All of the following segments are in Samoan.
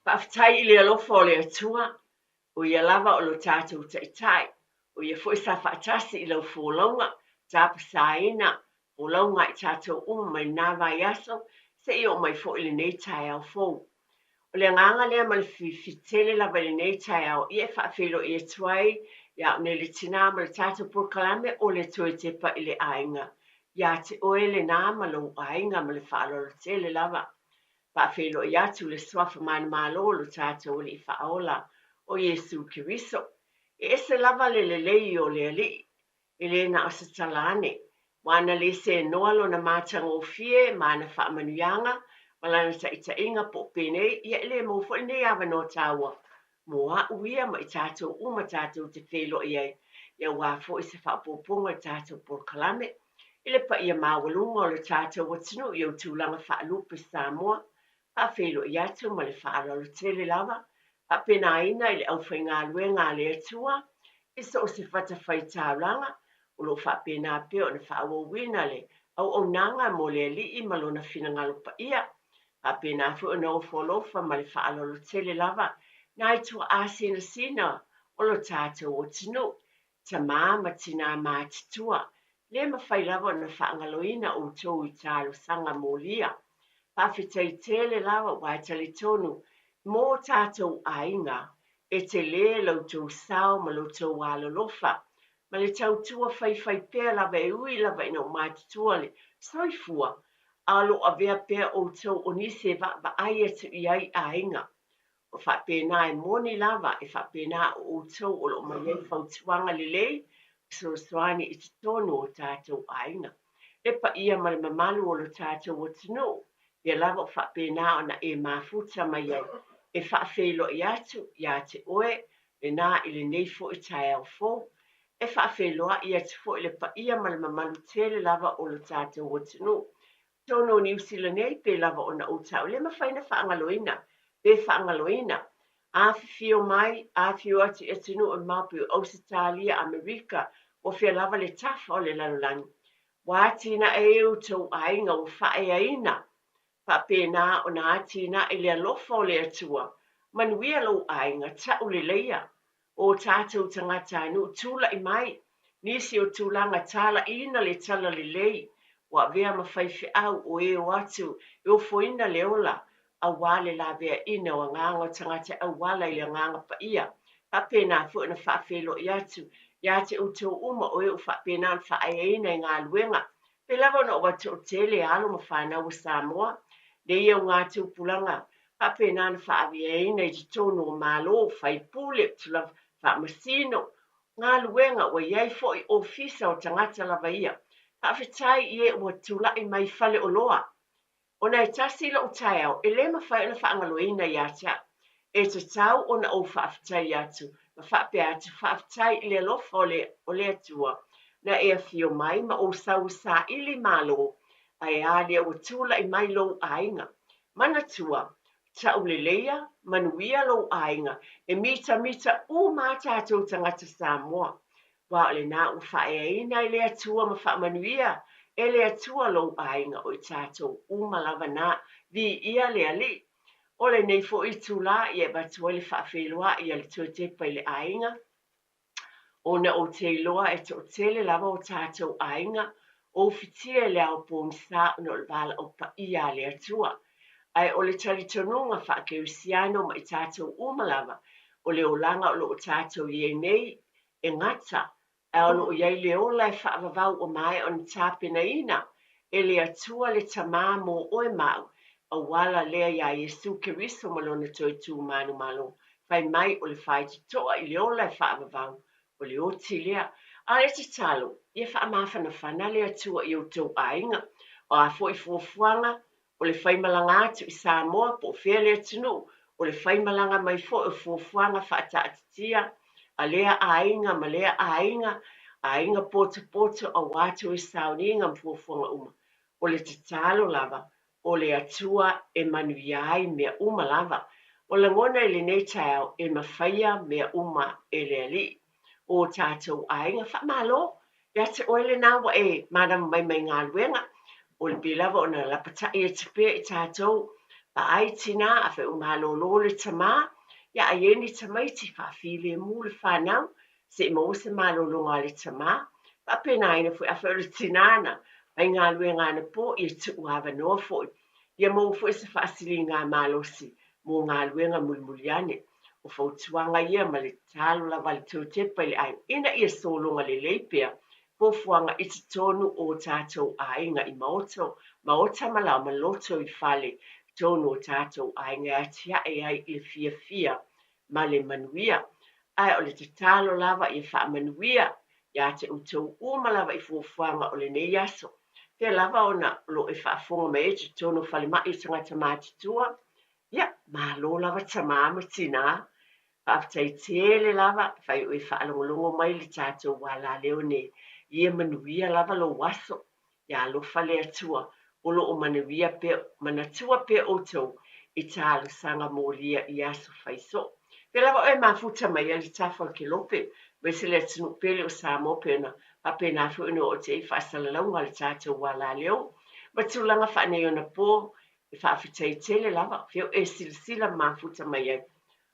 Faafetai i le alofa o le Atua, o Ia lava o lo tatou Taitai, o Ia foi sa faatasi i lau folauga, tapasaina folauga a i tatou uma mai lena vaiaso seia oo mai foi i lenei taeao fou. O le agaga lea ma le fifi tele lava i lenei taeao ia e faafeiloai atu ai ia au nei le tina ma le tatou polokalame o le Toe Tepa i le Aiga. Ia te oe lena ma lou aiga ma le faaaloalo tele lava. Faafeiloai atu le Suafa manumalo o lo tatou Alii Faaola o Iesu Keriso. E ese lava le lelei o le Alii, e le na o se tala ane. Ua ana le seenoa lona matagofie ma ana faamanuiaga ma lana taitaiga po o penei, ia e le maua foi lenei avanoa taua mo a'u ia ma i tatou uma tatou te feiloai ai, ia aua foi se faaopoopoga i le tatou polokalame. I le paia maualuga o le tatou atunuu i ou tulaga faalupe Samoa, faafeiloai atu ma le faaaloalo tele lava, faapenaina i le aufaigaluega a le Atua i so o se fatafaitaulaga o lo o faapena pea ona faaauauina le auaunaga mo le Alii ma Lona finagalo paia, faapena foi ona ofo alofa ma le faaaloalo tele lava nai tuaa sinasina o lo tatou atunuu, tama ma tinā matutua, le mafai lava ona faagaloina outou i talosaga molia. Faafetai tele lava aua e talitonu mo tatou aiga, e tele lo outou sao ma lo outou alolofa ma le tautua faifaipea lava e ui lava ina ua matutua le soifua, a o lo o avea pea outou o nisi e vaavaai atu i ai aiga. O faapena e moni lava, e faapena o outou o lo o mai ai fautuaga lelei fesoasoani i totonu o tatou aiga. Le paia ma le mamalu o lo tatou atunuu, ia lava o faapena ona e mafuta mai ai e faafeiloai atu ia te oe lena i lenei foi taeao fou. E faafeiloai atu foi le paia ma le mamalu tele lava o lo tatou atunuu. Totonu o Niu Sila nei, pei lava ona ou tau, le mafai ona faagaloina, pe faagaloina. Afifio mai, afifio atu i atunuu e mamao pei o Ausetalia, Amerika, ua fea lava le tafa o le lalolagi. Ua atinae ai outou aiga, ua faaeaina. Faapena ona atinae le alofa o le Atua. Manuia lou aiga, tauleleia. O tatou tagatanuu, tulai mai nisi o tulaga talaiina le talalelei ua avea ma faifeau o e o atu e ofoina le ola aua le laveaiina o agaga o tagata e auala i le Agaga Paia. Faapena foi ona faafeiloai atu ia te outou uma o e ua faapena ona faaeaina i galuega pei lava ona ou avatu o tele alo ma fanau a Samoa nei augatupulaga faapena ona faaeaina i totonu o Malo, faipule, tulaga faamasino, galuega ua i ai foi ofisa o tagata lava ia. Faafetai i e ua tulai mai faleoloa. Ona e tasi lou taeao, e le mafai ona faagaloina ia te au. E tatau ona ou faafetai atu ma faapea atu, faafetai i le alofa o le, o le Atua na e afio mai ma ou sau e saili malo, ae a lea ua tulai mai lou aiga. Manatua, tauleleia, manuia lou aiga, e mitamita uma a tatou tagata Samoa. Aua o lena ua faaeaina e le Atua ma faamanuia e le Atua lou aiga o i tatou uma lava na. Viia le Alii. O lenei foi itula ia e avatu ai le faafeiloai a le Toe Tepa i le Aiga, ona ou te iloa e toatele lava o tatou aiga o ufitia i le ao pogisa ona o le valaau paia a le Atua. Ae o le talitonuga faakerisiano ma i tatou uma lava, o le olaga o lo o tatou i ai nei e gata, ae o lo o i ai le ola e faavavau ua maea ona tapenaina e le Atua le Tama mo oe ma au, auala lea iā Iesu Keriso ma Lona toe tu manumalo. Fai mai o le faitotoa i le ola e faavavau, o le oti lea. A o le tatalo, ia faamafanafana le Atua i outou aiga. O a foi fuafuaga, o le faimalaga atu i Samoa po o fea le atunuu, o le faimalaga mai foi o fuafuaga faataatitia a lea aiga ma lea aiga, aiga potopoto aua toe sauniga ma fuafuaga uma. O le tatalo lava, o le Atua e manuia ai mea uma lava. O lagona i lenei taeao e mafaia mea uma e le Alii. O tatou aiga, faamalo ia te oe lena ua e manava mai mai galuega. O le pei lava ona lapatai atu pea i tatou. Vaai tinā, afai ua malōlō le tamā, ia a i ai ni tamaiti, faafilemu le fanau, se i maua se malōlōga a le tamā. Faapenaina foi, afai o le tinā na faigaluega anapo, ia tuu avanoa foi, ia maua foi se faasiliga malosi mo galuega mulimuli ane. O fautuaga ia ma le tatalo lava a le Teutepa i le aiga ina ia sologa lelei pea fuafuaga i totonu o tatou aiga i maota, maota ma lao ma loto i fale totonu o tatou aiga e atiae ai i le fiafia ma le manuia. Ae o le tatalo lava ia faamanuia ia te outou uma lava i fuafuaga o lenei aso. Pea lava ona o lo o e faafofoga mai ai i totonu o falemai o tagata matutua, ia, malo lava tamā ma tinā. Faafetai tele lava, afai o e faalogologo mai i le tatou alaleo nei, ia manuia lava lou aso. Ia alofa le Atua, o lo o manuia pea, manatua pea outou i talosaga molia i aso fai soo. Pea lava oe mafuta mai ai le tafa o le kelope, aemaise le atunuu pele o Samoa pei ona faapena foi ona oo atu ai faasalalauga a le tatou alaleo ma tulaga faaneionapo. E faafetai tele lava, fea o e silasila ma mafuta mai ai.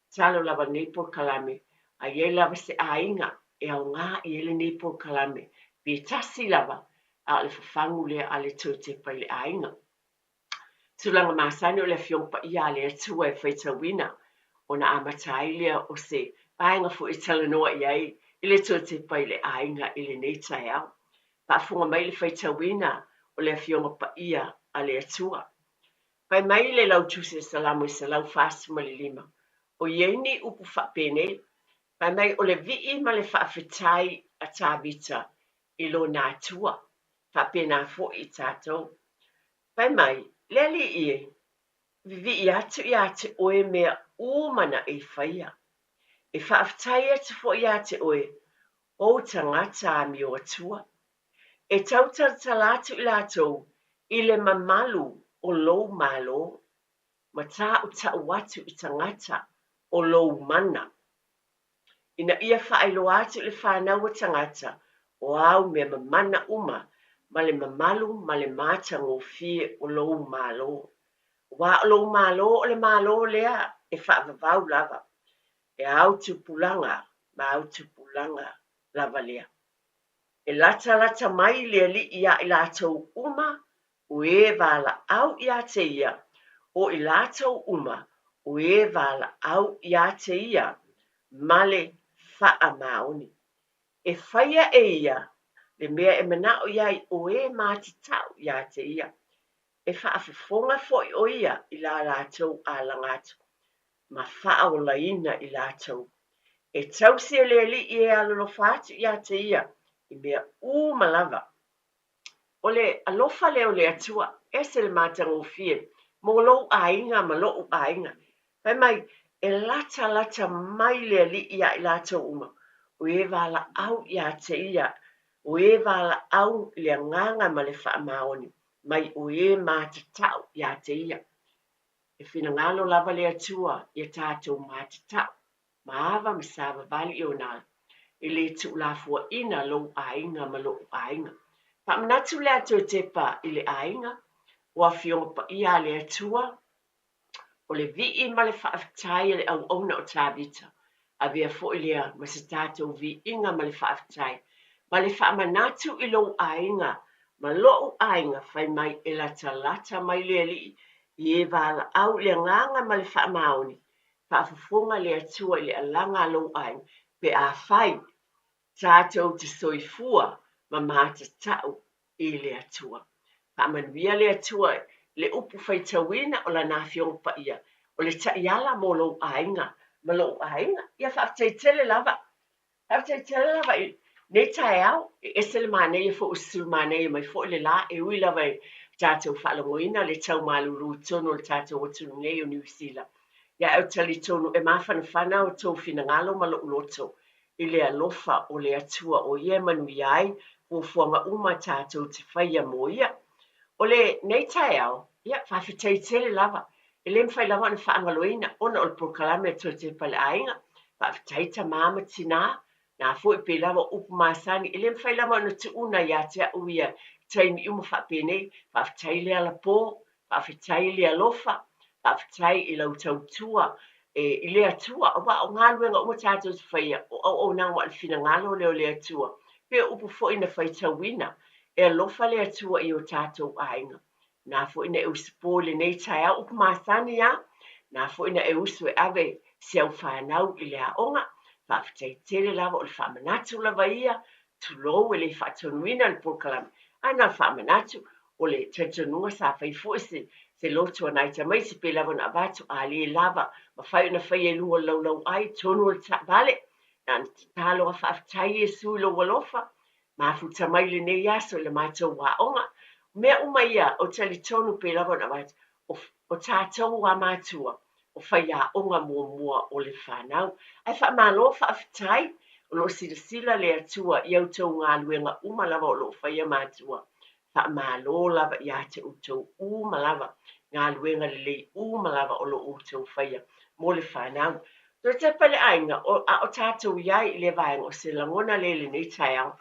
Tatalo lava lenei polokalame, a i ai lava se aiga e aoga i ai lenei polokalame, pe tasi lava, a o le fafagu lea a le toe tepa i le aiga. Tulaga masani o le Afioga Paia a le Atua e faitauina, ona amata ai lea o se vaega foi e talanoa i ai i le toe tepa i le aiga i lenei taeao. Faafofoga mai le faitauina o le Afioga Paia a le Atua. Fai mai le Lautusi o Salamo e 145, o i ai ni upu faapenei, fai mai o le vii ma le faafetai a Tavita i lona Atua, faapena foi i tatou. Fai mai, le Alii e, vivii atu ia te oe mea uma na e faia. E faafetai atu foi ia te oe, ou tagata amio atua. E tautalatala atu i latou i le mamalu o lou Malo, ma tautau atu i tagata o lou mana, ina ia faailoa atu i le fanau a tagata o āu mea mamana uma ma le mamalu ma le matagofie o lou Malo. Aua o lou Malo o le Malo lea e faavavau lava, e au tupulaga ma au tupulaga lava lea. E latalata mai le Alii iā i latou uma o e valaau iā te Ia, o i latou uma o e valaau iā te Ia ma le faamaoni. E faia e Ia le mea e manaʻo i ai o e matatau iā te Ia. E faafofoga foi ʻo Ia i la latou alaga atu ma faaolaina i latou. E tausi e le Alii e alolofa atu iā te Ia i mea uma lava. O le alofa lea o le Atua, ese le matagofie mo lou aiga ma loʻu aiga. Fai mai, e latalata mai le Alii iā i latou uma, o e valaau iā te Ia, o e valaau i le agaga ma le faamaoni mai o e matatau iā te Ia. E finagalo lava le Atua ia tatou matatau, ma ava ma savavali i ona ala, e le tuulafoaina lou aiga ma loʻu aiga. Faamanatu le a toe tepa i le aiga, o Afioga Paia a le Atua, o le vii ma le faafetai a le auauna o Tavita, avea foi lea ma se tatou viiga ma le faafetai, ma le faamanatu i lou aiga ma loʻu aiga, fai mai e latalata mai le Alii i e valaau i le agaga ma le faamaoni, faafofoga le Atua i le alaga a lou aiga, pe afai tatou te soifua ma matatau i le Atua. Faamanuia le Atua i le upu faitauina o Lana Afioga Paia, o le taiala mo lou aiga ma lou aiga. Ia faafetai tele lava. Faafetai tele lava i nei taeao, e ese le manaia foi ua susulu manaia mai foi le la, e ui lava e tatou faalogoina le tau malulu i totonu o le tatou atunuu nei o Niu Sila. Ia ae ou te talitonu e mafanafana outou finagalo ma lou loto i le alofa o le Atua o Ia e manuia ai fuafuaga uma tatou te faia mo Ia. O lenei taeao, ia, faafetai tele lava. E le mafai lava ona faagaloina ona o le polokalame a Toe Tepa le Aiga. Faafetai tamā ma tinā, na foi pei lava o upu masani, e le mafai lava ona tuuna ia te au ia taimi uma faapenei. Faafetai le alapō, faafetai le alofa, Faafetai i lau tautua e i le Atua, aua o galuega uma tatou te faia, o auaunaga a le finagalo lea o le Atua. Pei o upu foi na faitauina, e alofa le Atua i o tatou aiga. Na foi na e usupo i lenei taeao, upu masani lava, na foi na e usu e ave si au fanau i le aoga. Faafetai tele lava o le faamanatu lava ia, tulou e le i faatonuina le polokalame, ae na o le faamanatu, o le talitonuga sa fai foi se lotu a nai tamaiti pei lava ona avatu, a le lava, mafai ona faia i luga o le laulauai, totonu o le taavale. Na ona tatalo lava, faafetai Iesu i lou alofa, mafuta mai lenei aso i le matou aoga. O mea uma ia, ou te talitonu pei lava ona avatu, o tatou a matua, o faiaoga muamua o le fanau. Ae faamalo faafetai, o lo o silasila le Atua i a outou galuega uma lava o lo o faia matua. Faamalo lava ia te outou uma lava, galuega lelei uma lava o lo o outou faia mo le fanau. Toe tepa le aiga, a o tatou i ai i le vaega o se lagona lea i lenei taeao.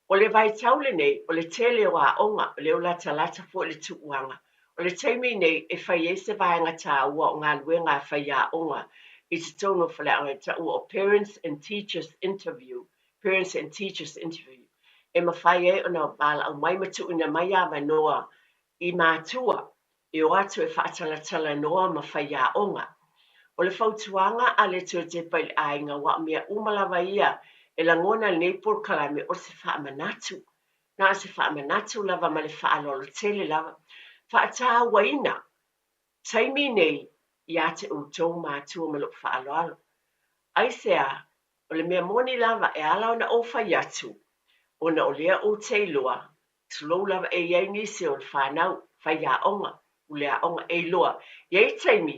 O le vaitau lenei, o le tele o aoga, o lea ua latalata foi le tuuaga. O le taimi nei e fai ai se vaega taua o galuega a faiaoga i totonu o faleaoga e taua o Parents and Teachers Interview, Parents and Teachers Interview, e mafai ai ona valaau mai ma tuuina mai avanoa i matua e o atu e faatalatalanoa ma faiaoga. O le fautuaga a le Toetepa i le aiga, aua o mea uma lava ia e lagona i lenei polokalame o se faamanatu. Na o se faamanatu lava ma le faaaloalo tele lava. Faatauaina taimi nei ia te outou matua ma lou faaaloalo. Aisea, o le mea moni lava e ala ona ou fai atu, ona o lea ou te iloa, tulou lava e i ai nisi o le fanau, faiaoga, puleaoga, e iloa. E i ai taimi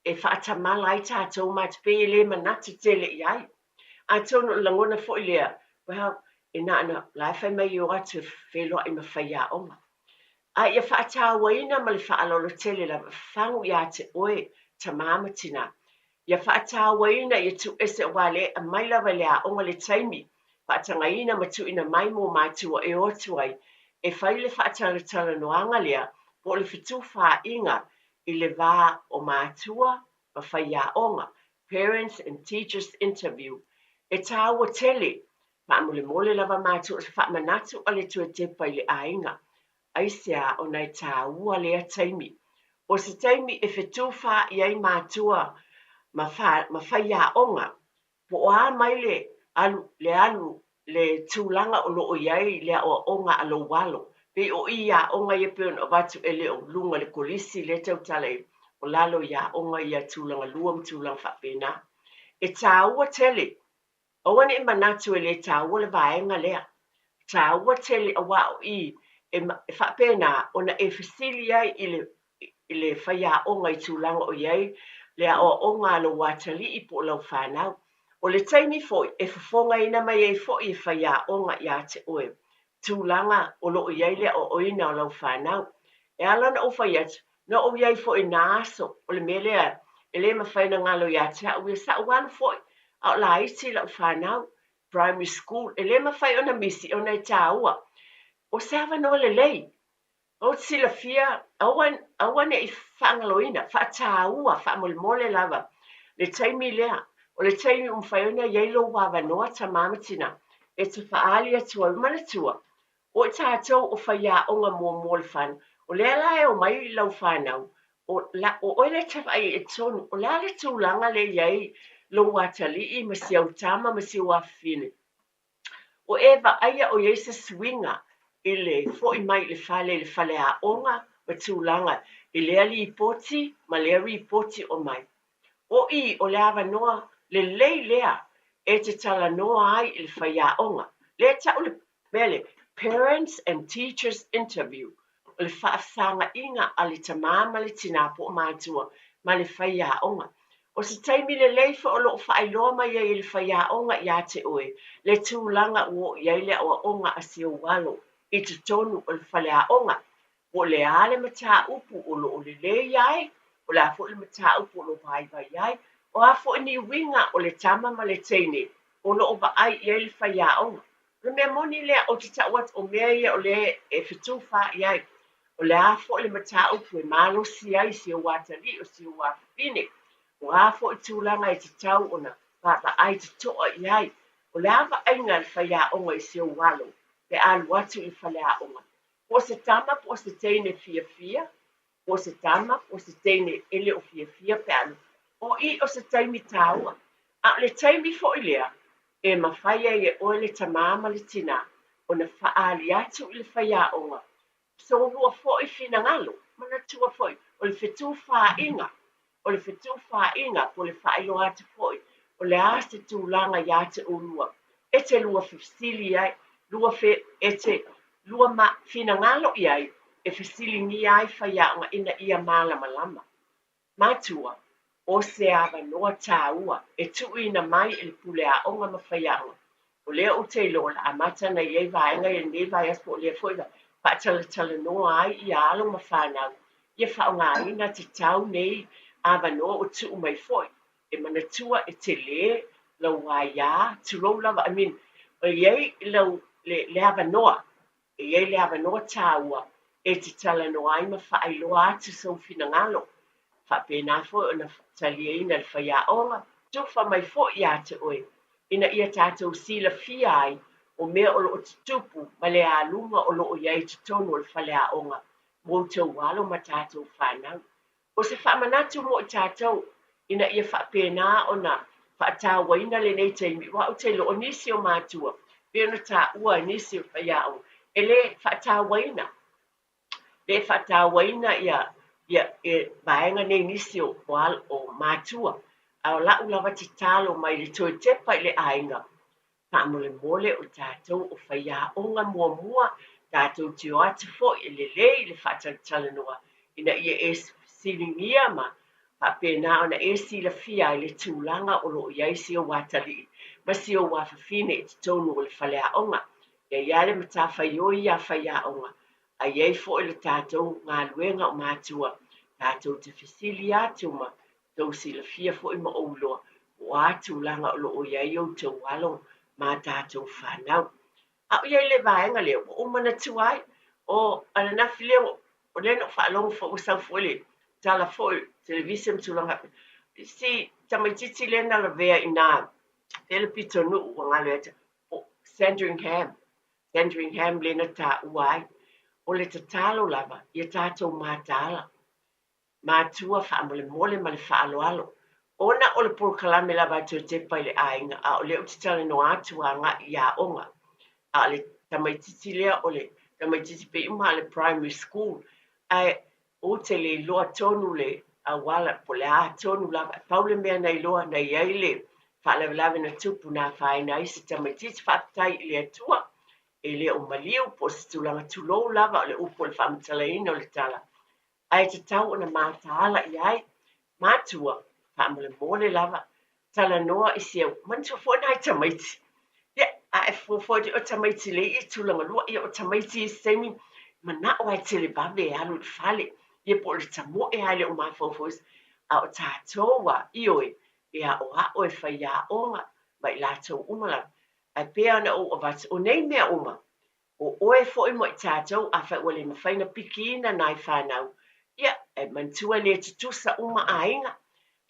e faatamala ai tatou matou, pei e le manatu tele i ai. Atonu o le lagona foi lea, well, e na ona, la e fai mai e o atu e feiloai ma faiaoga. A ia faatauaina ma le faaaloalo tele lava, fafagu ia te oe, tamā ma tinā. Ia faatauaina, ia tuuese aua o lea e aumai lava i le aoga le taimi, faatagaina ma tuuina mai mo matua e o atu ai, e fai le faatalatalanoaga lea po o le fetufaaiga i le va o matua ma faiaoga, Parents and Teachers Interview. E taua tele, faamolemole lava matua o se faamanatu a le Toetepa i le aiga. Aisea ona e taua lea taimi? O se taimi e fetufaai ai matua ma faiaoga Po o a mai le alu, le alu, le tulaga o lo o i ai le aoaoga a lou alo. Pei o i i aoga ia pei ona avatu e le o luga i le kolisi lea e tautala i ai, o lalo i aoga ia tulaga lua ma tulaga faapena. E taua tele, aua ne i manatu e le taua le vaega lea. E taua tele aua o i e faapena ona e fesili ai i le i le faiaoga i tulaga o i ai le aoaoga a lou atalii po o lau fanau. O le taimi foi e fofogaina mai ai foi e faiaoga ia te oe tulaga o lo o i ai le aoaoina o lau fanau. E ala ona ou fai atu, na ou i ai foi i na aso, o le mea lea e le mafai ona galo ia te au ia sa ou alu foi a o laiti lau fanau, primary school, e le mafai ona misi ona e taua. O se avanoa lelei Ou te silafia, aua, aua ne i faagaloina, faataua, faamolemole lava le taimi lea. O le taimi ua mafai ona i ai lou avanoa, tamā ma tinā, e te faaali atu ai. Manatua, o i tatou o faiaoga muamua o le fanau. O lea la e omai lau fanau, o, la, o oe lea e te vaai i totonu, o le a le tulaga lea e i ai lou atalii ma si au tama ma si ou afafine. O e vaaia o i ai se suiga i le fo'i mai i le fale i le faleaoga ma tulaga i lea lipoti ma lea ripoti o mai. O i o le avanoa lelei lea e te talanoa ai i le faiaoga. Lea e ta'u le mea lea, Parents and Teachers Interview, o le faafesagaiga a le tamā ma le tinā po o matua ma le faiaoga. O se taimi lelei foi o lo o faailoa mai ai e le faiaoga iā te oe le tulaga ua oo i ai le aoaoga a si ou alo i totonu o le faleaoga, po o le a le mataupu o lo o lelei ai, o le a foi le mataupu o lo o vaivai ai, o a foi ni uiga o le tama ma le teine o lo o vaai i ai le faiaoga. O le mea moni lea ou te tau atu o mea ia o lea e fetufaai ai. O le a foi le mataupu e malosi ai si ou atalii o si ou afafine? O a foi tulaga e tatau ona vaavaai totoa i ai? O le a vaaiga a le faiaoga i si ou alo pe a alu atu i le faleaoga? Po o se tama po o se teine fiafia, po o se tama po o se teine e le o fiafia pe a alu. O i o se taimi taua. A o le taimi foi lea e mafai ai e oe le tamā ma le tinā ona faaali atu i le faiaoga solua foi finagalo. Manatua foi, o le fetufaaiga, o le fetufaaiga po o le faailoa atu foi o le a se tulaga ia te oulua e te lua fesili ai, lua fe, e te lua ma finagalo i ai e fesiligia ai faiaoga ina ia malamalama. Matua, o se avanoa taua e tuuina mai e le pule aoga ma faiaoga. O lea ou te iloa o le a amata ona i ai vaega ia i lenei vaiaso po o lea foi faatalatalanoa ai ia alo ma fanau ia faaaogaina tatau nei avanoa ua tuu mai foi. E manatua e tele lau aia, tulou lava, I mean, e i ai lau, le, le avanoa, e i ai le avanoa taua e te talanoa ai ma faailoa atu sou finagalo. Faapena foi ona taliaina e le faiaoga, tufa mai foi ia te oe, ina ia tatou silafia ai o mea o lo o tutupu ma le aluga o lo o i ai i totonu o le faleaoga mo outou alo ma tatou fanau. O se faamanatu mo i tatou ina ia faapena ona faatauaina lenei taimi, aua ou te iloa o nisi o matua, pei ona taua e nisi o faiaoga, e le faatauaina, le faatauaina ia ia e vaega nei nisi o, o, o matua. A o lau lava tatalo mai le toe tepa i le aiga, faamolemole o tatou o faiaoga muamua, tatou te o atu foi e lelei le faatalatalanoa ina ia e fesiligia ma faapena ona e silafia ai le tulaga o lo o i ai si ou atalii ma si ou afafine i totonu o le faleaoga. E i ai lava le matafaioi ia a faiaoga, a i ai foi le tatou galuega o matua, tatou te fesili atu ma tou silafia foi ma ou iloa po o a tulaga o lo o i ai outou alo ma a tatou fanau. A o i ai le vaega lea, ua ou manatua ai, o ananafi lea, o lea na ou faalogo foi ua sau foi le tala foi i le televise ma tulaga faapea, i si tamaitiiti lea na lavea i ina, fea le pitonuu ua galo ia te au, Sandringham, Sandringham lea na taua ai. O le tatalo lava, ia tatou mataala. Matua faamolemole ma le faaaloalo. Ona o le polokalame lava a toe tepa i le aiga, a o lea ou te talanoa atu agai i aoga. A o le tamaitiiti lea o le tamaitiiti pei uma a le primary school, ae ou te le iloa tonu le auala po o le a tonu lava. Pau le mea na iloa na i ai le faalavelave na tupu na afaina ai se tamaitiiti. Faafetai i le Atua e le o maliu po o se tulaga tulou lava o le upu o le faamatalaina o le tala. Ae tatau ona mataala i ai. Matua, faamolemole lava, talanoa i si au, manatua foi nai tamaiti. Ia, a e fuafua atu, o tamaiti lei i tulaga lua, ia o tamaiti i isi taimi, manao lava e televave e alu i le fale, ia po o le tamoe lava e le o mafaufau isi. A o tatou lava, ioe, e aoao, e faiaoga ma i latou uma lava. Ae pei ona ou avatu, o nei mea uma, O oe foi ma i tatou, afai ua le mafai ona pikiina nai fanau, ia, e manatua e le tutusa uma aiga.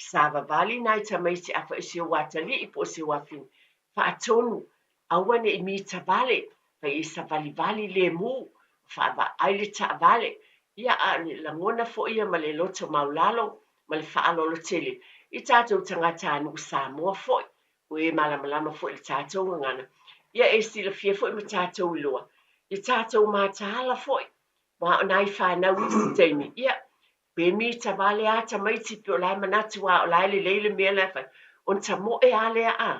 Savavali nai tamaiti afai o si ou atalii po o si ou afine, faatonu, aua ne i mitavale, fai e savalivali lemu, faavaai le taavale. Ia, a o le lagona foi ia ma le loto maulalo ma le faaaloalo tele i tatou tagatanuu Samoa foi. O e malamalama foi i le tatou gagana, ia e silafia foi ma tatou iloa, i tatou mataala foi, aua o nai fanau i isi taimi, ia, pe mitavale lava tamaiti pe o la e manatu lava o la e lelei le mea la e fai, ona tamoe lava lea a.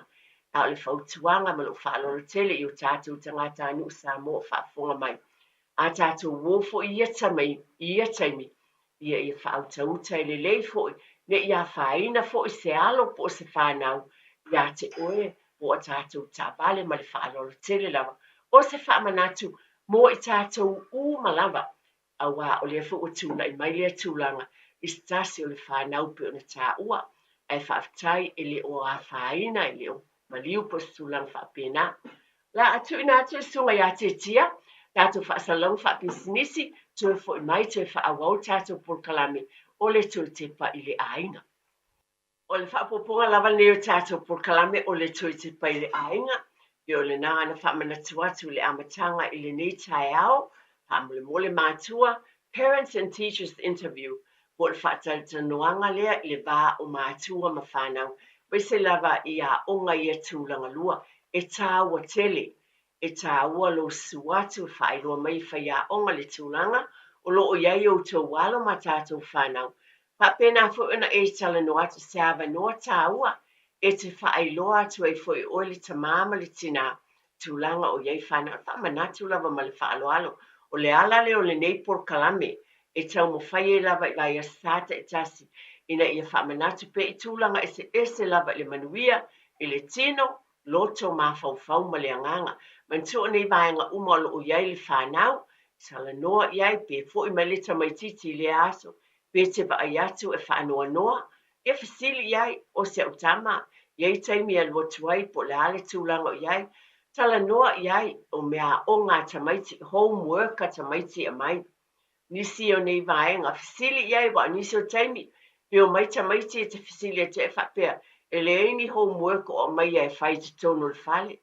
A o le fautuaga ma lou faaaloalo tele i o tatou tagatanuu Samoa o faafofoga mai, a tatou o foi i ia taimi, ia ia faautauta e lelei foi, ne i afaina foi se alo po o se fanau ia te oe po o a tatou taavale ma le faaaloalo tele lava. O se faamanatu mo i tatou uma lava, aua o lea foi ua tulai mai lea tulaga i se tasi o le fanau pei ona taua, ae faafetai e le o afaina, e le o maliu po o se tulaga faapena. O le a tuuina atu le susuga ia Tietia. Tatou faasalalauga faapisinisi, toe foi mai toe faaauau le tatou polokalame o le toe tepa i le aiga. O le faaopoopoga lava lenei o le tatou polokalame o le toe tepa i le aiga, e pei o lena na faamanatu atu i le amataga i lenei taeao, faamolemole matua, Parents and Teachers Interview, po o le faatalatalanoaga lea i le va o matua ma fanau, aemaise lava i aoga ia tulaga lua, e taua tele. E taua lou susu atu e faailoa mai e faiaoga le tulaga o lo o i ai outou alo ma tatou fanau. Faapena foi ona e talanoa atu i se avanoa taua e te faailoa atu ai foi e oe le tama ma le tinā tulaga o i ai fanau. E faamanatu lava ma le faaaloalo, o le ala lea o lenei polokalame e taumafai ai lava i vaiaso Sa taitasi ina ia faamanatu pea i tulaga eseese lava i le manuia, i le tino, loto, mafaufau ma le agaga. Manatua o nei vaega uma o lo o i ai le fanau, talanoa i ai, pe foi mai le tamaitiiti i lea aso, pe te vaai atu e faanoanoa, ia fesili i ai, o si au tama, e i ai taimi e alu atu ai po o le a le tulaga o i ai, talanoa i ai, o meaaoga a tamaiti, homework a tamaiti e aumai. Nisi o nei vaega, fesili i ai, aua o nisi o taimi, pe omai tamaiti e te fesili atu ai faapea, e leai ni homework o aumaia e fai i totonu o le fale.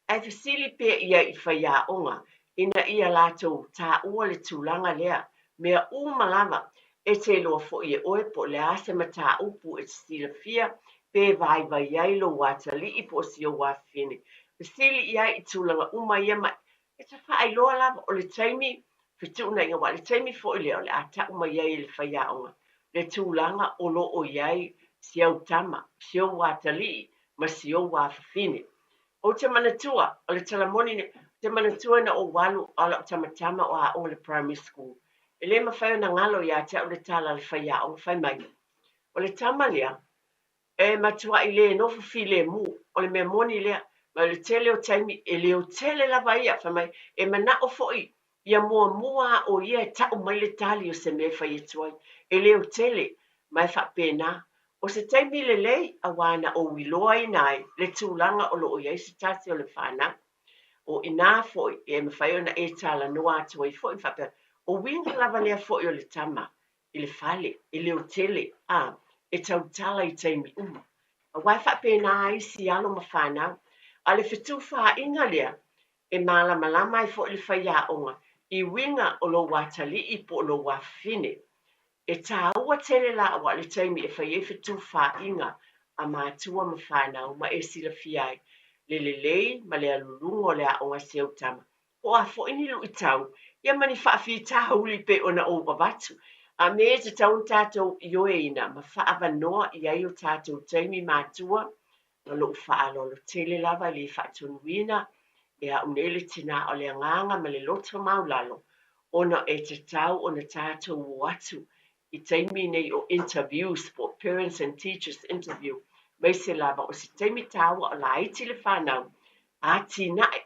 Ae fesili pea i ai i faiaoga ina ia latou taua le tulaga lea. Mea uma lava, e te iloa foi e oe po o le a se mataupu e te silafia pe vaivai ai lou atalii po o si ou afafine. Fesili i ai i tulaga uma ia ma e te faailoa lava o le taimi fetuunaiga, aua o le taimi foi lea o le a tau mai ai e le faiaoga le tulaga o lo o i ai si au tama, si ou atalii ma si ou afafine. Ou te manatua, o le tala moni lenei, ou te manatua ina ou alu a o lau tamatama o aoga i le primary school, e le mafai ona galo ia te au le tala a le faiaoga, fai mai, o le tama lea, E matuai le nofo filemu, o le mea moni lea. Ma o le tele o taimi, e leotele lava ia, fai mai, e manao foi ia muamua lava o ia e tau mai le tali o se mea e fai atu ai. E leotele, ma e faapena. O se taimi lelei, aua na ou iloaina ai le tulaga o lo o i ai se tasi o le fanau. O i ina foi e mafai ona e talanoa atu ai foi, faapea, o uiga lava lea foi o le tama i le fale, e leotele, a, e tautala i taimi uma. Aua e faapena ai isi alo ma fanau. A o le fetufaaiga lea, e malamalama ai foi le faiaoga i uiga o lou atalii po o lou afafine. E taua tele la aua o le taimi e fai ai fetufaaiga a matua ma fanau ma e silafia ai le lelei ma le aluluga o le aoga a si au tama. Po o a foi ni luitau, ia ma ni faafitauli pei ona ou avatu. A mea e tatau ona tatou ioeina ma faaavanoa i ai o tatou taimi matua, ma lou faaaloalo tele lava e le faatonuina e au nei le tinā o le agaga ma le loto maulalo, ona e tatau ona tatou o atu i taimi nei o interviews po o parents and teachers interview, aemaise lava o se taimi taua o laiti le fanau, atinae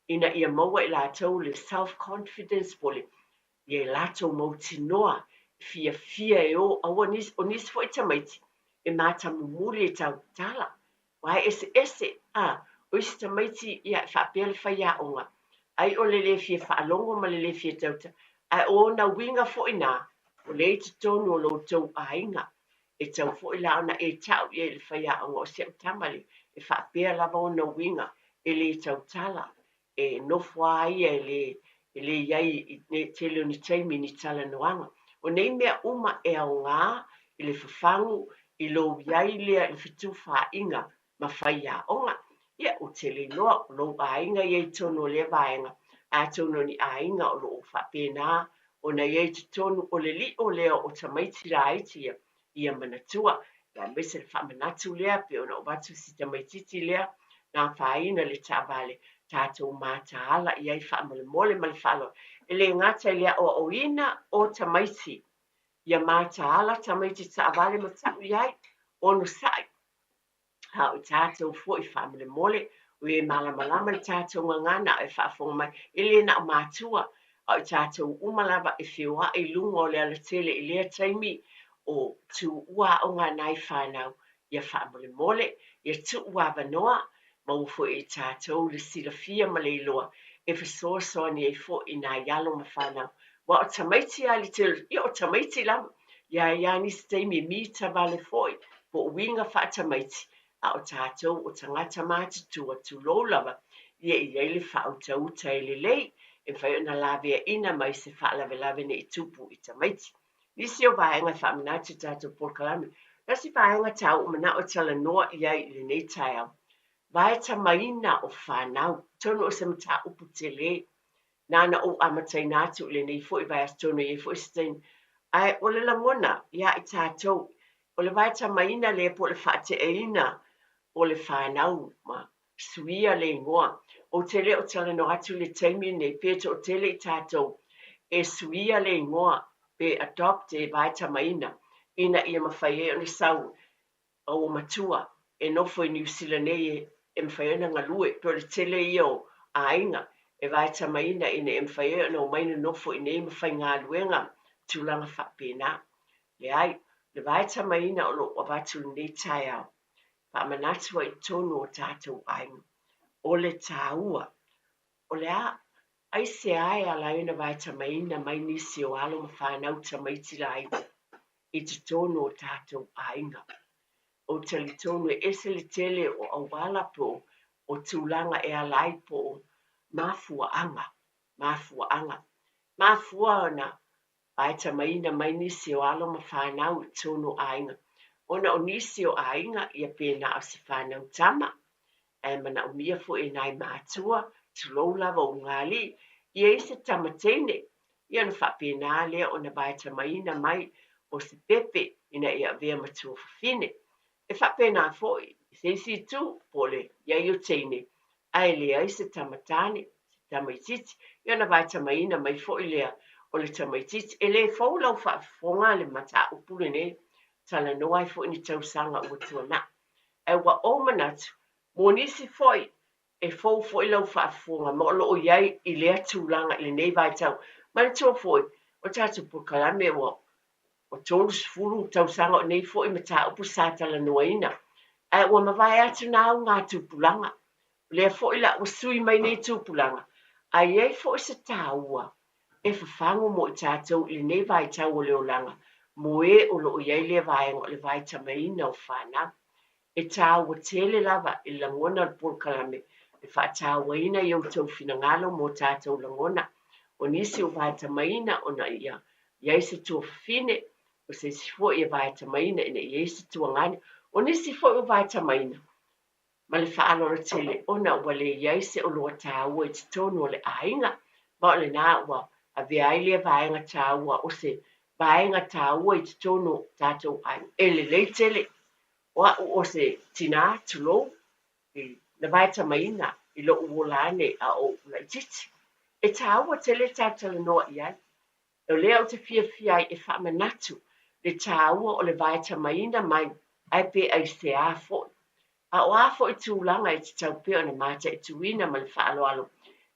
ina ia maua e latou le self confidence po o le ia latou mautinoa e fiafia e o aua nisi o nisi foi tamaiti e matamumuli e tautala aua e eseese a o isi tamaiti ia e faapea le faiaoga ai o le le fia faalogo ma le le fia tautala ae o ona uiga foi na o lea i totonu o lo outou aiga e tau foi la ona e tau i ai i le faiaoga o si au tama le e faapea lava ona uiga e le tautala, e nofo lava ia e le e le i ai i le tele o ni taimi ni talanoaga. O nei mea uma e aoga i le fafagu i lou i ai lea i le fetufaaiga ma faiaoga. Ia, ou te le iloa o lou aiga ia i totonu o lea vaega, atonu o ni aiga o lo o faapena ona i ai i totonu o le lio lea o tamaiti laiti ia, ia manatua, aemaise le faamanatu lea pei ona ou avatu si tamaitiiti lea na afaina i le taavale, tatou mataala i ai faamolemole ma le faaaloalo. E le gata i le aoaoina o tamaiti, ia mataala tamaiti taavale ma tau i ai, onosai, A o tatou foi faamolemole, o e malamalama i le tatou gagana a o e faafofoga mai, e le na o matua, a o tatou uma lava e feoai i luga o le alatele i lea taimi o tuua aoga a nai fanau, ia faamolemole, ia tuu avanoa, maua foi e tatou le silafia ma le iloa e fesoasoani ai foi i nai alo ma fanau. Aua o tamaiti lava i le tele, ia o tamaiti lava. E i ai lava nisi taimi e mita vale foi po o uiga faatamaiti, a o tatou o tagata matutua, tulou lava, ia e i ai le faautauta e lelei e mafai ona laveaiina mai se faalavelave ne i tupu i tamaiti. Nisi o vaega e faamanatu i tatou polokalame. Tasi vaega taua ua manao e talanoa i ai i lenei taeao, vaetamaina o fanau. Atonu o se mataupu tele na ona ou amataina atu i lenei foi vaiaso, atonu e i ai foi se taimi. Ae o le lagona ia i tatou, o le vaetamaina lea po o le faateaina o le fanau ma suia le igoa. Ou te le o talanoa atu i le taimi lenei pe toatele i tatou e suia le igoa pe adopt e vaetamaina ina ia mafai ai ona sau ua matua e nofo i Niu Sila nei e mafai ai ona galue, pei o le tele ia o aiga e vaetamaina ina ia mafai ai ona omai nonofo i inei ma faigaluega ma tulaga faapena. Leai, o le vaetamaina o lo o avatu i lenei taeao, faamanatu ai i totonu o tatou aiga, o le taua, o le a, aisea e ala ai ona vaetamaina mai nisi o alo ma fanau tamaiti laiti i totonu o tatou aiga. Ou te talitonu e ese le tele o auala po o tulaga e ala ai po o mafuaaga, mafuaaga. Mafua ona vaetamaina mai nisi o alo ma fanau i totonu o aiga, ona o nisi o aiga ia pe na o se fanau tama, ae manaomia foi e nai matua, tulou lava ulugalii, ia i ai se tama teine, ia ona faapena lea ona vaetamaina mai o se pepe ina ia avea ma tuafafine. E faapena foi i se isi itu, po o le i ai o teine, ae leai se tama tane, se tamaitiiti, ia ona vaetamaina mai foi lea o le tamaitiiti. E le fou lau faafofoga le mataupu lenei, talanoa ai foi ni tausaga ua tuanai. Ae ua ou manatu, mo nisi foi, e fou foi lau faafofoga ma o lo o i ai i lea tulaga i lenei vaitau. Manatua foi, o tatou polokalame ua 30 tausaga o nei foi mataupu sa talanoaina, ae ua mavae atu na augatupulaga. O lea foi la ua sui mai nei tupulaga, ae i ai foi se taua e fafagu mo i tatou i lenei vaitau o le olaga, mo e o lo o i ai lea vaega o le vaetamaina o fanau. E taua tele lava i le lagona o le polokalame le faatauaina i outou finagalo mo tatou lagona. O nisi ua vaetamaina ona ia i ai se tuafafine, o se isi foi e vaetamaina ina ia i ai se tuagane, o nisi foi ua vaetamaina ma le faaaloalo tele ona ua le i ai se oloa taua i totonu o le aiga, ma o lena ua avea ai lea vaega taua o se vaega taua i totonu o tatou aiga. E lelei tele o au o se tinā, tulou, na vaetamaina i lou ola ane a o ou laitiiti. E taua tele tatou talanoa i ai. O lea ou te fiafia ai e faamanatu le taua o le vaetamaina mai ae pe aisea foi. A o a foi tulaga e tatau pea ona mataituina ma le faaaloalo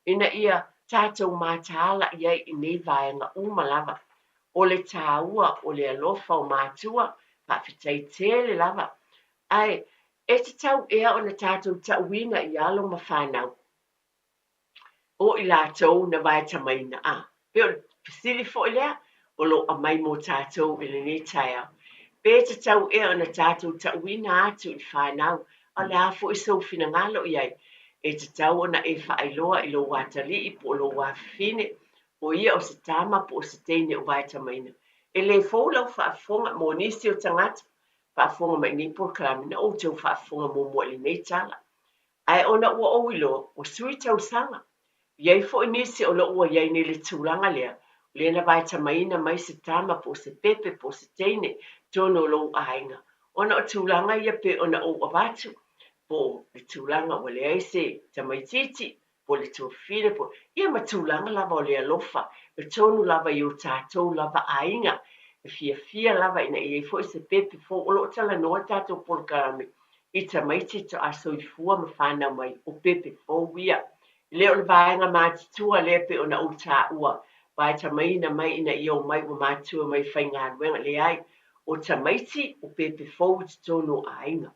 ina ia tatou mataala i ai i nei vaega uma lava. O le taua o le alofa o matua, faafetai tele lava. Ae e tatau ea ona tatou tauina i alo ma fanau o i latou na vaetamaina? A pei o le fesili foi lea o lo o aumai mo tatou i lenei taeao. Pe tatau ea ona tatou tauina atu i fanau, a o le a foi sou finagalo i ai? E tatau ona e faailoa i lou atalii po o lou afafine, o ia o se tama po o se teine o vaetamaina. E le fou lau faafofoga mo nisi o tagata faafofoga mai i nei polokalame, na outou faafofoga muamua i lenei tala. Ae ona ua ou iloa, ua sui tausaga. E i ai foi nisi o lo o ua i ai nei le tulaga lea, o lea na vaetamaina mai se tama po o se pepe po o se teine i totonu o lou aiga, ona o tulaga ia pei ona ou avatu, po o le tulaga ua leai se tamaitiiti, po o le tuafafine, po o, ia ma tulaga lava o le alofa i totonu lava i o tatou lava aiga. E fiafia lava ina ia i ai foi se pepe fou. O lo o talanoa le tatou polokalame i tamaiti faatoa soifua ma fanau mai, o pepe fou ia. E le o le vaega matutua lea pei ona ou taua, vaetamaina mai ina ia omai ua matutua mai faigaluega. Leai, o tamaiti o pepe fou i totonu o aiga.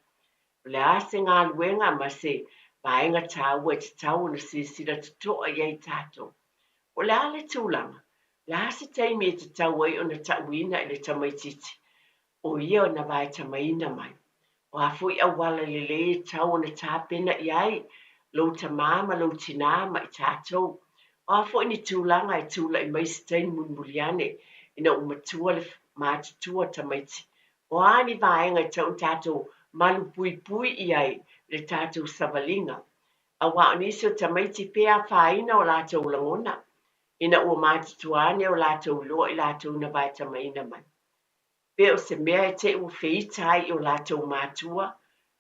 O le a se galuega ma se vaega taua e tatau ona silasila totoa i ai tatou. Po o le a le tulaga, o le a se taimi e tatau ai ona tauina i le tamaitiiti o ia na vaetamaina mai? O a foi auala lelei e tatau ona tapena i ai lou tamā ma lou tinā ma i tatou? O a foi ni tulaga e tulai mai i se taimi mulimuli ane ina ua matua le matutua tamaiti? O a ni vaega e tatau ona tatou malupuipui i ai i le tatou savaliga? Aua o nisi o tamaiti pe afaina o latou lagona ina ua matutua ane o latou iloa i latou na vaetamaina mai. Pe o se mea e te i ua feita ai i o latou matua,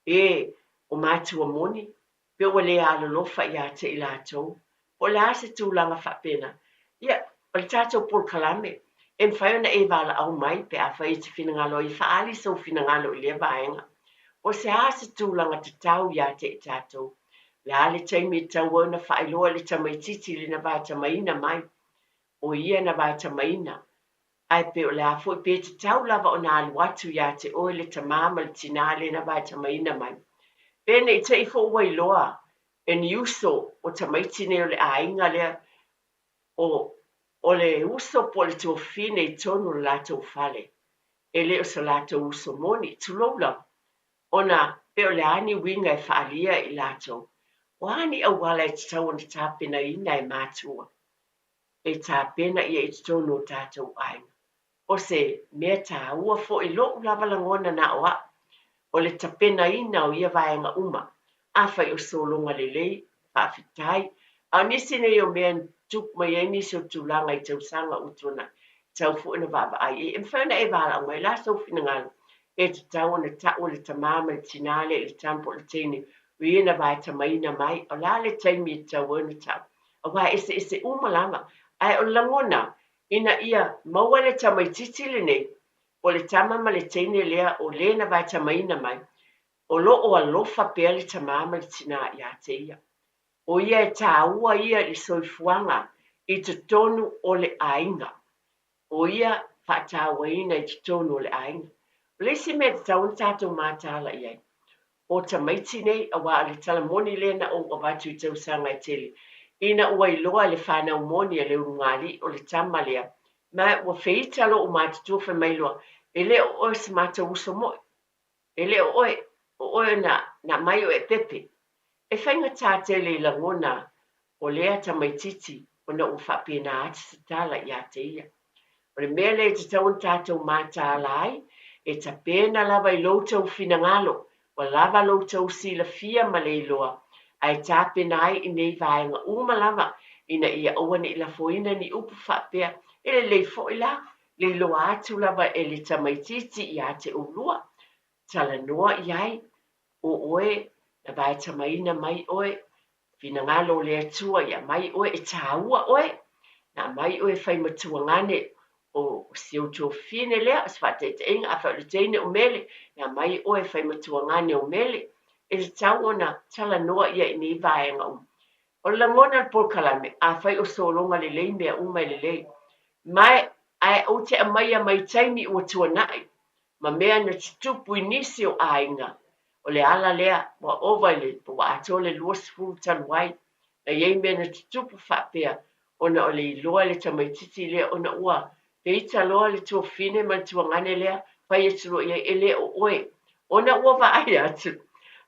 e o matua moni, pe ua le alolofa ia te i latou. Po o le a se tulaga faapena, ia, o le tatou polokalame, e mafai ona e valaau mai pe afai e te finagalo ai e faaali sou finagalo i lea vaega. Po o se a se tulaga tatau ia te i tatou. O le a le taimi e tatau ai ona faailoa i le tamaitiiti lena vaetamaina mai, o ia na vaetamaina, ae pe o le a foi, pe tatau lava ona alu atu ia te oe le tamā ma le tinā lena vaetamaina mai. Pe ne i te i foi ua iloa e ni uso o tamaiti nei o le aiga lea, o, o le uso po o le tuafafine i totonu o le latou fale, e le o so latou uso moni, tulou lava, ona pe o le a ni uiga e faaalia i latou. O a ni auala e tatau ona tapenaina e matua e tapena ia i totonu o tatou aiga? O se mea taua foi i lou lava lagona na o au, o le tapenaina o ia vaega uma. Afai o sologa lelei, faafetai. A o nisi nei o mea na tutupu mai ai nisi o tulaga i tausaga ua tuanai, e tatau foi ona vaavaai i ai. E mafai ona e valaau mai, o le a sou finagalo? E tatau ona tau e le tamā ma le tinā lea i le tama po o le teine o ia na vaetamaina mai, o le a le taimi e tatau ai ona tau? Aua e eseese uma lava. Ae o le lagona, ina ia maua le tamaitiiti lenei, po o le tama ma le teine lea o le na vaetamaina mai, o lo o alofa pea le tamā ma le tinā ia te ia. O ia e tāua ia i le soifuaga i totonu o le aiga. O ia faatauaina i totonu o le aiga. O le isi mea e tatau ona tatou mataala i ai, o tamaiti nei, aua o le tala moni lea na ou avatu i tausaga e tele, ina ua iloa e le fanau moni a Leulugalii o le tama lea, ma ua feita lou matutua fai mai loa, e le o oe se matou uso moi. E le o oe, o oe na na aumai o e pepe. E faigata tele i lagona o lea tamaitiiti ona ua faapena atu se tala ia te ia. O le mea lea e tatau ona tatou mataala ai, e tapena lava i lo outou finagalo, ua lava lo outou silafia ma le iloa, ae tapena ai i nei vaega uma lava ina ia aua ne i lafoina ni upu faapea, e lelei foi la le iloa atu lava e le tamaitiiti ia te oulua, talanoa i ai, o oe na vaetamaina mai oe, finagalo o le Atua i aumai oe, e tāua oe, na aumai oe e fai matuagane o si ou tuafafine lea, o se faataitaiga, afai o le teine o Mele, na aumai oe e fai matuagane o Mele, e tatau ona talanoa ia i nei vaega uma. O le lagona o le polokalame, afai o sologa lelei mea uma e lelei, ma ae ou te aumaia mai taimi ua tuanai ma mea na tutupu i nisi o aiga, o le ala lea ua ova i le, ua atoa le 20 talu ai, na i ai mea na tutupu faapea ona o le iloa e le tamaitiiti lea ona ua peita loa le tuafafine ma le tuagane lea, fai atu loa i ai, e le o oe, ona ua vaai atu,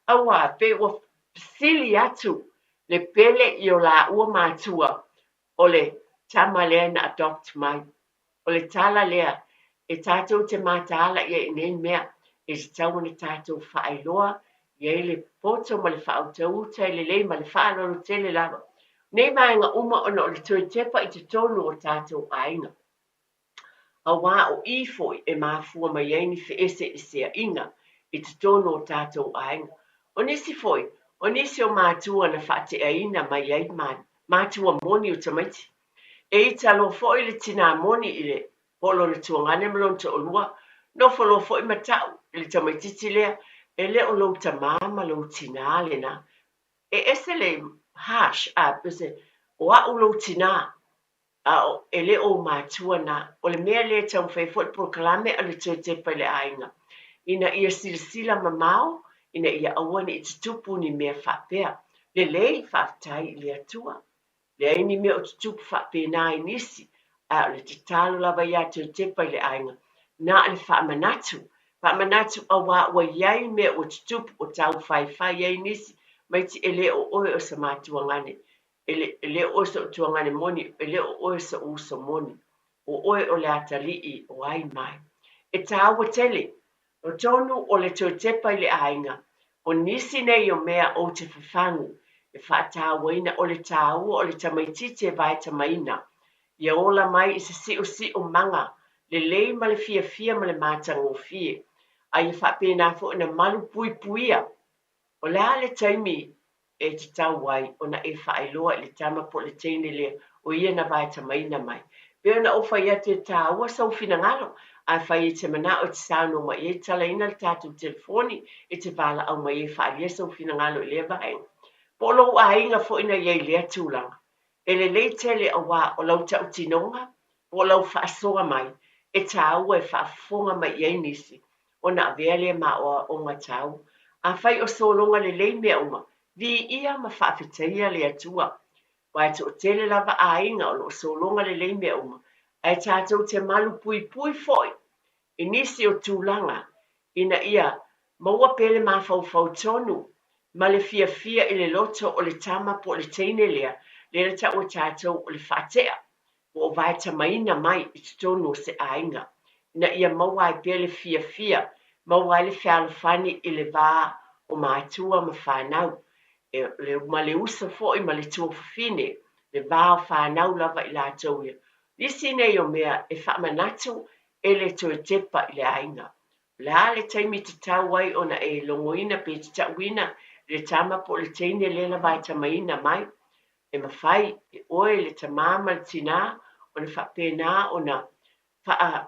aua pei ua sili atu le pele i o laua matua o le tama lea na adopt mai. O le tala lea e tatou te mataala i ai i nei mea, e tatau ona tatou faailoa i ai le poto ma le faautauta e lelei ma le faaaloalo tele lava. Nei vaega uma ona o le toe tepa i totonu o tatou aiga. Aua o i foi e mafua mai ai ni feeseeseaiga i totonu o tatou aiga. O nisi foi, o nisi o matua na faateaina mai ai matua moni o tamaiti. E ita loa foi le tinā moni i le po o lona tuagane ma lona toalua, nofo loa foi ma tau i le tamaitiiti lea, e le o lou tamā ma lou tinā lenā. E ese le harsh, a, pe se, o au lou tinā, a e le o ou matua na. O le mea lea e taumafai ai foi le polokalame a le toe tepa i le aiga, ina ia silasila mamao ina ia aua ne i tutupu ni mea faapea. Lelei, faafetai i le Atua. Leai ni mea o tutupu faapena i nisi, ae o le tatalo lava ia Josepa i le aiga, na o le faamanatu, faamanatu auā ua i ai mea ua tutupu ua taufaifai ai nisi, maiti e le o oe o se matuagane, e le, e le o oe so'u tuagane moni, e le o oe so'u uso moni, o oe o le atalii o ai mai. E tāua tele, o tonu o le Josepa i le aiga, o nisi nei o mea ou te fafagu e faataauaina o le tāua o le tamaitiiti e vaetamaina, ia ola mai i se si'osi'omaga lelei ma le fiafia ma le matagofie, a ia faapena foi ona malupuipuia. O le a le taimi e tatau ai ona e faailoa i le tama po o le teine lea o ia na vaetamaina mai? Pei ona ou fai atu e tāua sou finagalo, afai e te mana'o e te saunoa mai i ai, talaina le tatou telefoni e te valaau mai ai e faaalia sou finagalo i lea vaega. Po o lou aiga foi na i ai i lea tulaga. E lelei tele auā o lau tautinoga po o lau faasoa mai e tāua e faafofoga mai i ai nisi ona avea lea ma aoaoga tāua. Afai o sologa lelei mea uma, viia ma faafetaia le Atua. Aua e toatele lava aiga o lo o sologa lelei mea uma, ae tatou te malupuipui foi i nisi o tulaga ina ia maua pea le mafaufau tonu ma le fiafia i le loto o le tama po o le teine lea, lea na tau e tatou o le faatea, po o vaetamaina mai i totonu o se aiga, ina ia maua ai pea le fiafia, maua ai le fealofani i le va o matua ma fanau, e, le, ma le uso foi ma le tuafafine, le va o fanau lava i latou ia. Nisi nei o mea e faamanatu e le toe tepa i le aiga. O le a le taimi tatau ai ona e logoina pe te tauina i le tama po o le teine lea na vaetamaina mai? E mafai e oe le tamā ma le tinā ona faapena ona faa,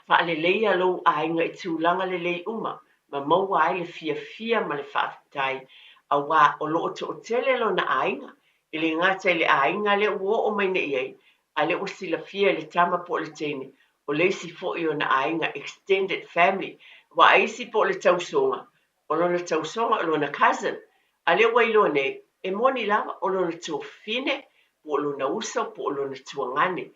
faaleleia lou aiga i tulaga lelei uma ma maua ai le fiafia ma le faafetai auā o lo o toatele lona aiga, e le gata i le aiga lea ua oo mai nei i ai, a lea ua silafia e le tama po o le teine, o le isi foi ona aiga, extended family, aua a isi po o le tausoga, o lona tausoga o lona cousin, a lea ua iloa nei, e moni lava o lona tuafafine, po o lona uso, po o lona tuagane.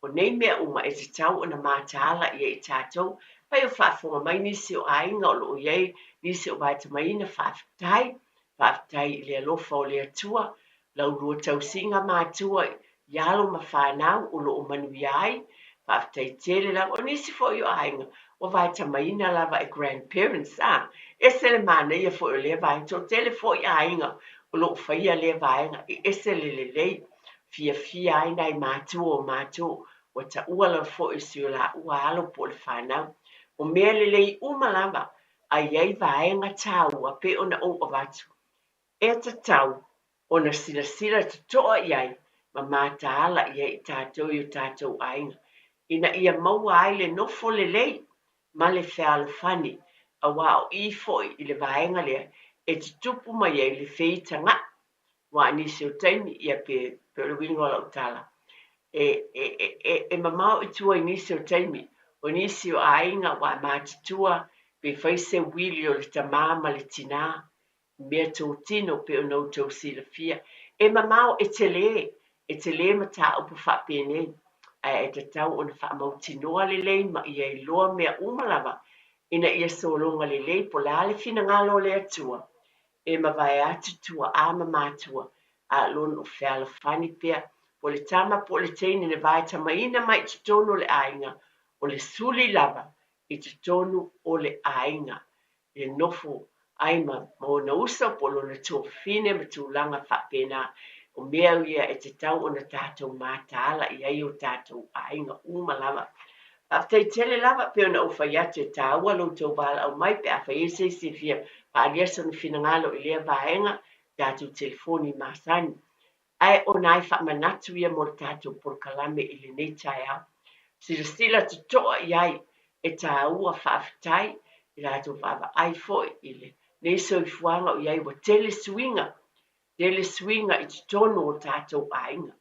O nei mea uma e tatau ona mataala i ai i tatou, fai o faafofoga mai nisi o aiga o lo o i ai nisi o vaetamaina, faafetai, faafetai i le alofa o le Atua, lau lua tausiga matua i alo ma fanau o lo o manuia ai, faafetai tele lava. O nisi foi o aiga ua vaetamaina lava e grandparents, a, ese le manaia foi o lea vaega, toatele foi aiga o lo o faia lea vaega, e ese le lelei. Fiafia ai nai matua o matou, ua taua lava foi o si o laua alo po o le fanau. O mea lelei uma lava, a i ai vaega taua pei ona ou avatu, e tatau ona silasila totoa i ai ma mataala i ai i tatou i o tatou aiga, ina ia maua ai le nofo lelei ma le fealofani, auā o i foi i le vaega lea e tutupu mai ai le feitaga'i. Aua i nisi o taimi, ia pe, pe o le uiga o lau tala, e, e, e, e, e mamao i tua i nisi o taimi, o nisi o aiga ua matutua pe fai se uili o le tamā ma le tinā, i mea totino pei ona outou silafia. E mamao, e telē, e telē mataupu faapenei, ae e tatau ona faamautinoa lelei ma ia iloa mea uma lava ina ia sologa lelei po o le a le finagalo o le Atua e mavae atu tua'a ma matua, a lona o fealofani pea, po o le tama po o le teine na vaetamaina mai i totonu o le aiga, o le suli lava i totonu o le aiga, e nofo ai ma ona uso po o lona tuafafine ma tulaga faapena. O mea ia e tatau ona tatou mataala i ai o tatou aiga uma lava. Faafetai tele lava, pei ona ou fai atu e tāua lo outou valaau mai pe afai e i ai se isi e fia faaalia sona finagalo i lea vaega, tatou telefoni masani. Ae o nai faamanatu ia mo le tatou polokalame i lenei taeao. Silasila totoa i ai, e tāua faafetai i latou vaavaai foi i lenei soifuaga o i ai ua tele suiga, tele suiga i totonu o tatou aiga.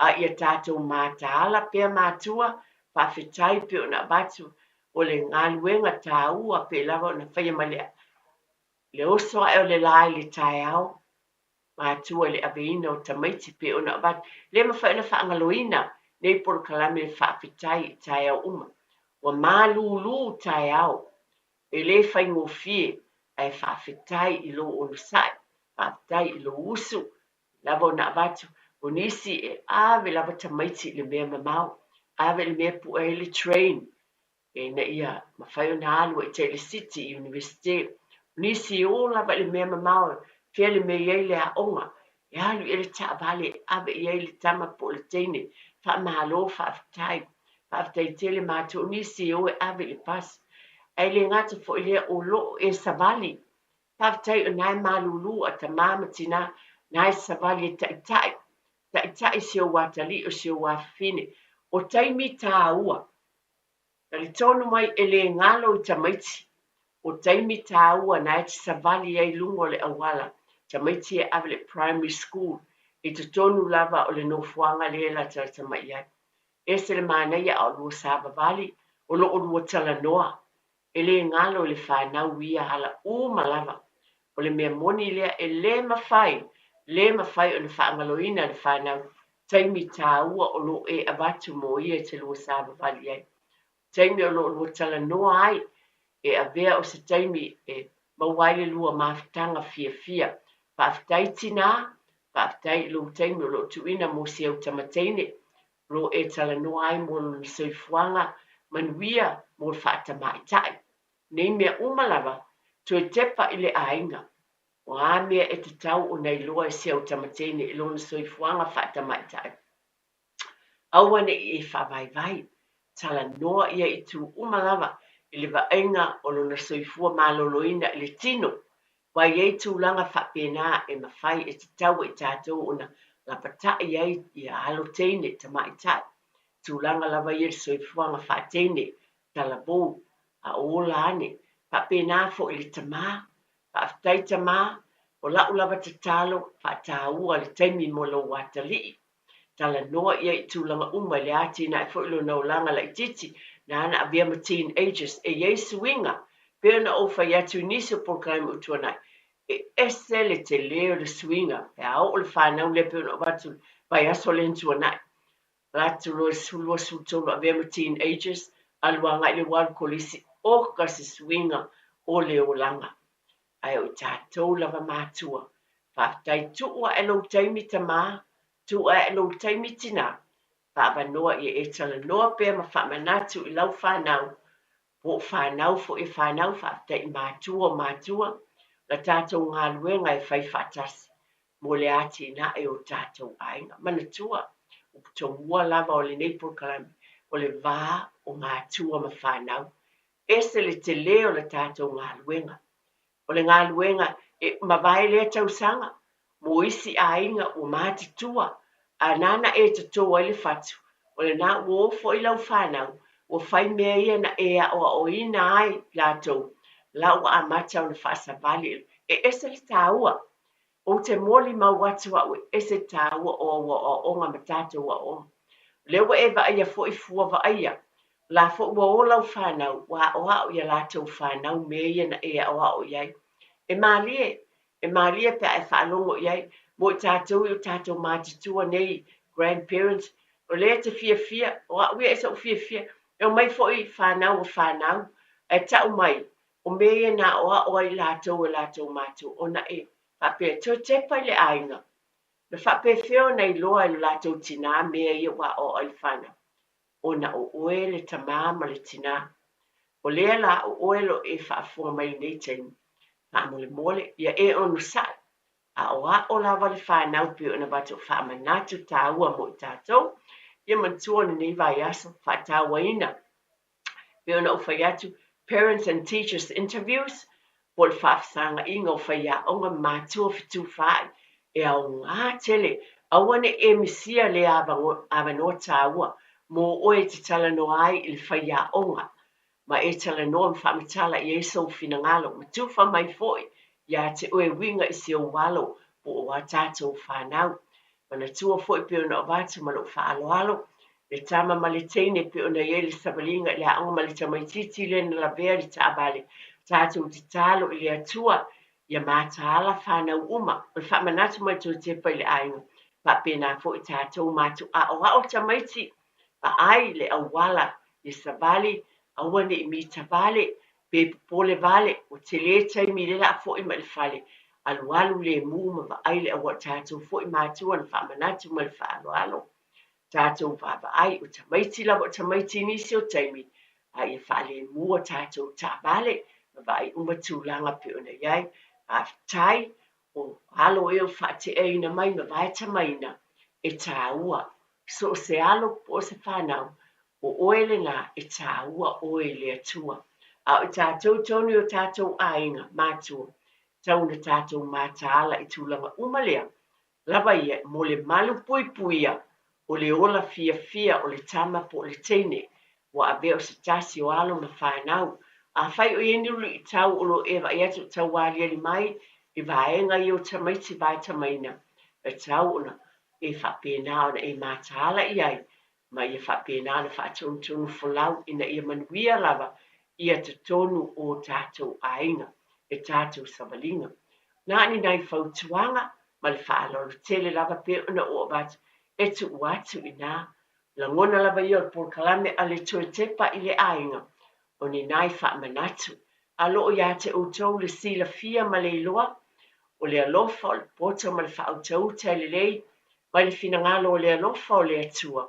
A ia tatou mataala pea matua, faafetai pei ona avatu o le galuega tāua pei lava ona faia mai le, le oso ae o le la i le taeao. matua i le aveina o tamaiti pei ona avatu. E le mafai ona faagaloina nei polokalame le faafetai i taeao uma. Ua malulu taeao, e le faigofie, ae faafetai i lou onosai, faafetai i lou usu, lava ona avatu. O nisi e ave lava tamaiti i le mea mamao, ave i le mea e pue ai le train, ina ia mafai ona alu ai tai i le city, i Universite. O nisi e o lava i le mea mamao, fea le mea e i ai le aoga, e alu i ai le taavale e ave i ai le tama po o le teine. Faamalo, faafetai. Faafetai tele matou. O nisi e o e ave i le pasi. Ae le gata foi i lea, o lo o e savali. Faafetai o na e malulu a tamā ma tinā, na e savali e taitai, taitai si ou atalii o si ou afafine. O taimi tāua. Talitonu mai e le galo i tamaiti. O taimi tāua na e te savali ai i luga o le auala, tamaiti e ave i le primary school, i totonu lava o le nofoaga lea e latalata mai i ai. Ese le manaia a o lua savavali, o lo o lua talanoa. E le galo i le fanau ia ala uma lava. O le mea moni lea, e le mafai, le mafai ona faagaloina le fanau taimi tāua o lo o e avatu mo ia e te lua savavali ai. Taimi o lo o lua talanoa ai, e avea o se taimi e maua ai le lua mafutaga fiafia. Faafetai tinā, faafetai i lou taimi o lo o tuuina mo si au tama teine, o lo o e talanoa ai mo lona soifuaga manuia mo le faatamaitai. Nei mea uma lava, toe tepa i le aiga. O a mea e tatau ona iloa e si au tama teine i lona soifuaga faatamaitai. Aua ne i e faavaivai, talanoa ia i itu uma lava i le vaaiga o lona soifua maloloina i le tino. Aua e i ai tulaga faapena e mafai e tatau e i tatou ona lapatai ai ia alo teine tamaitai. Tulaga lava ia i le soifuaga faateine, talavou, a o ola ane. Faapena foi i le tamā. Faafetai tamā, o lau lava tatalo, faataua le taimi mo lou atalii. Talanoa ia i tulaga uma i le atinae foi lona olaga laitiiti, na ana avea ma teenagers, e i ai suiga. Pei ona ou fai atu i nisi o polokalame ua tuanai, e ese le tele o le suiga pe a oo le fanau lea pei ona ou avatu i le vaiaso lea na tuanai. Alu atu loa i le 12, 13 avea ma teenagers, alu agai i le ua alu kolisi, oka se suiga o le olaga. Ae o i tatou lava matua. Faafetai tuu ae lou taimi tamā, tuu ae lou taimi tinā, faaavanoa ia e talanoa pea ma faamanatu i lau fanau, po o fanau foi e fanau, faafetai i matua o matua, la tatou galuega e fai faatasi mo le atinae o tatou aiga. Manatua, upu tomua lava o lenei polokalame, o le va o matua ma fanau. Ese le tele o le tatou galuega. O le galuega e mavae lea tausaga mo isi aiga ua matutua, a nana e totō ai le fatu, o lena ua o foi lau fanau, ua fai mea ia na e aoaoina ai latou, la ua amata ona faasavali. E ese le tāua. Ou te molimau atu au e ese tāua o au aoaoga ma tatou aoaoga. O lea ua e vaaia foi fua vaaia, o la foi ua o lau fanau, ua aoao ia latou fanau mea ia na e aoao i ai. E malie, e malie pe a e faalogo i ai, mo i tatou i o tatou matutua nei, grandparents, o lea e te fiafia, o au ia e so'u fiafia, e omai foi fanau o fanau, ae tau mai, o mea ia na aoao ai latou e latou matua, ona e faapea, toe tepa i le aiga, na faapefea ona iloa e lo latou tinā mea ia ua aoao ai le fanau, ona o oe le tamā ma le tinā. O lea la o oe lo e faafofoga mai lenei taimi, faamolemole, ia e onosai, aoao lava le fanau pei ona avatu o faamanatu tāua mo i tatou, ia manatua lenei vaiaso faatauaina. Pei ona ou fai atu, parents and teachers interviews, po o le faafesagaina o faiaoga ma matua fetufaai, e aogā tele, aua ne i e misia lea avanoa tāua mo oe e te talanoa ai i le faiaoga, ma e talanoa ma faamatala i ai sou finagalo, ma tufa mai foi iā te oe uiga i si ou alo po o a tatou fanau. Manatua foi pei ona avatu ma lou faaaloalo, le tama ma le teine pei ona i ai le savaliga i le aoga ma le tamaitiiti lea na lavea i le taavale, tatou tatalo i le Atua. Ia mataala fanau uma. O le faamanatu mai toe tepa i le aiga. Faapena foi tatou matou aoao tamaiti, vaai le auala ia savali, aua ne i mita vale, pe popole vale, ua tele taimi lea o le a foi mai i le fale, alualu lemu ma vaai le auala. Tatou foi matua na faamanatu ma le faaaloalo. Tatou vaavaai, o tamaiti lava o tamaiti i nisi o taimi, a ia faalemua tatou taavale ma vaai uma tulaga pei ona i ai. Faafetai, o alo e ua faateaina mai ma vaetamaina, e taua. So o se alo po o se fanau, o oe lena e taua oe i le Atua. A o i tatou tonu i o tatou aiga matua, tau ona tatou mataala i tulaga uma lea, lava ia mo le malu puipuia o le ola fiafia o le tama po o le teine ua avea o se tasi o alo ma fanau. Afai o i ai ni luitau o lo o e vaai atu o tau aliali mai i vaega ia o tamaiti vaetamaina, e tatau ona e faapena ona e mataala i ai ma ia faapena ona faatonutonu folau ina ia manuia lava ia totonu o tatou aiga e tatou savaliga. Na o ni nai fautuaga ma le faaaloalo tele lava pei ona ou avatu e tuu atu i ina. Lagona lava ia o le polokalame a le toe tepa i le aiga, o ni nai faamanatu. A o lo o ia te outou le silafia ma le iloa o le alofa, o le poto ma le faautauta e lelei mai le finagalo o le alofa o le Atua,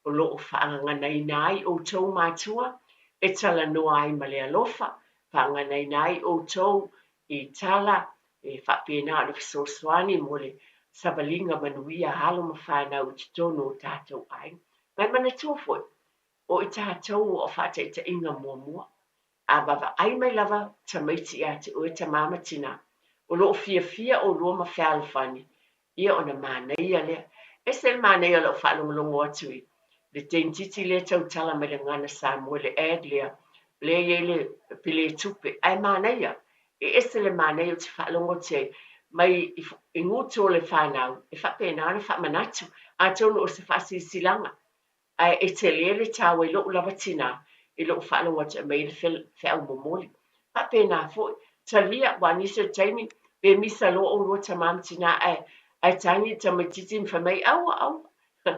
o lo o faagaganaina ai outou matua e talanoa ai ma le alofa, faagaganaina ai outou i tala e faapena ona fesoasoani mo le savaliga manuia a alo ma fanau i totonu o tatou aiga. Ma e manatua foi, o i tatou o faataitaiga muamua. A vaavaai mai lava tamaiti ia te oe tamā ma tinā, o lo o fiafia ʻolua ma fealofani, ia ona manaia lea. Ese le manaia o lau faalogologo atu i le teintiti lea e tautala mai le gagana Samoa i le ad lea, lea e i ai le pele tupe, ae manaia, e ese le manaia ou te faalogo atu ai mai i gutu o le fanau e faapena ona faamanatu, atonu o se faasilasilaga Ae e tele le taua i lou lava tinā i lou faalogo atu e aumai ai le feau momoli. Faapena foi, talia, aua o nisi o taimi, pe misa loa ʻolua tamā ma tinā ae ae tagi le tamaititi ma fai mai, aua, aua.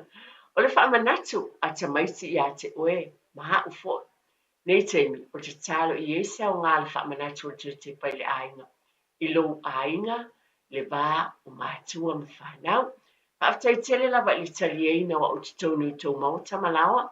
O le faamanatu a tamaiti ia te oe ma aʻu foi. Nei taimi, o le tatalo i ai se aoga o le faamanatu o le toe tepa i le aiga, i lou aiga, le va o matua ma fanau. Faafetai tele lava i le taliaina o au i totonu i tou maota ma laoa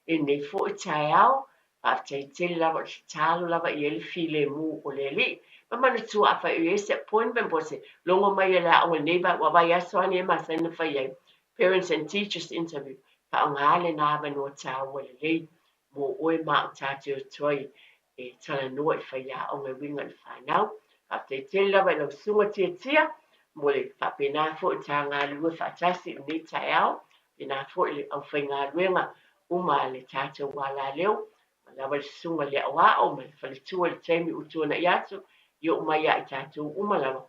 i lenei foi taeao. Faafetai tele lava o le tatalo lava i ai le filemu o le Alii. Ma manatua afai o i ai se appointment po o se logo mai a le aoga i lenei vaiaso lava nei e masani ona fai ai, Parents and Teachers Interview, faaaoga lena avanoa taua lelei mo oe ma au tatou atu ai e talanoa i faiaoga e uiga i le fanau. Faafetai tele lava i lau susuga Tiatia mo le faapena foi ta galulue faatasi i lenei taeao, pena foi le aufaigaluega uma a le tatou alaleo, ma lava le susuga i le aoao ma le faletua i le taimi ua tuanai atu, i oo mai ia i tatou uma lava.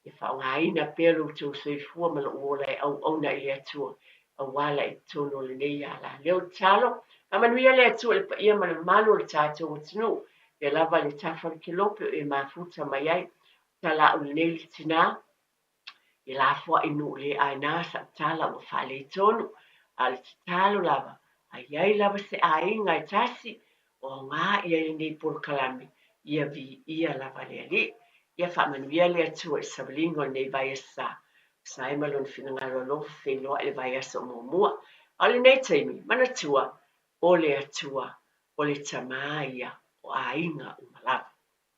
Ia faaaogaina pea lo outou soifua ma lou ola e auauna i le Atua auala i totonu o lenei alaleo. Tatalo, faamanuia le Atua i le paia ma le mamalu o le tatou atunuu, ia lava le tafa o le kelope o e mafuta mai ai. Tala au lenei le tinā, ia lafoai i nuu le aina sa'u tala ua faaletonu, a o le tatalo lava, a i ai lava se aiga e tasi o aoga i ai lenei polokalame, ia viia lava le Alii. Ia faamanuia le Atua i savaliga o lenei vaiaso sa sa ai ma lona finagalo alofa feiloai le vaiaso o muamua. A o lenei taimi, manatua, o le Atua, o le Tamā ia o aiga uma lava.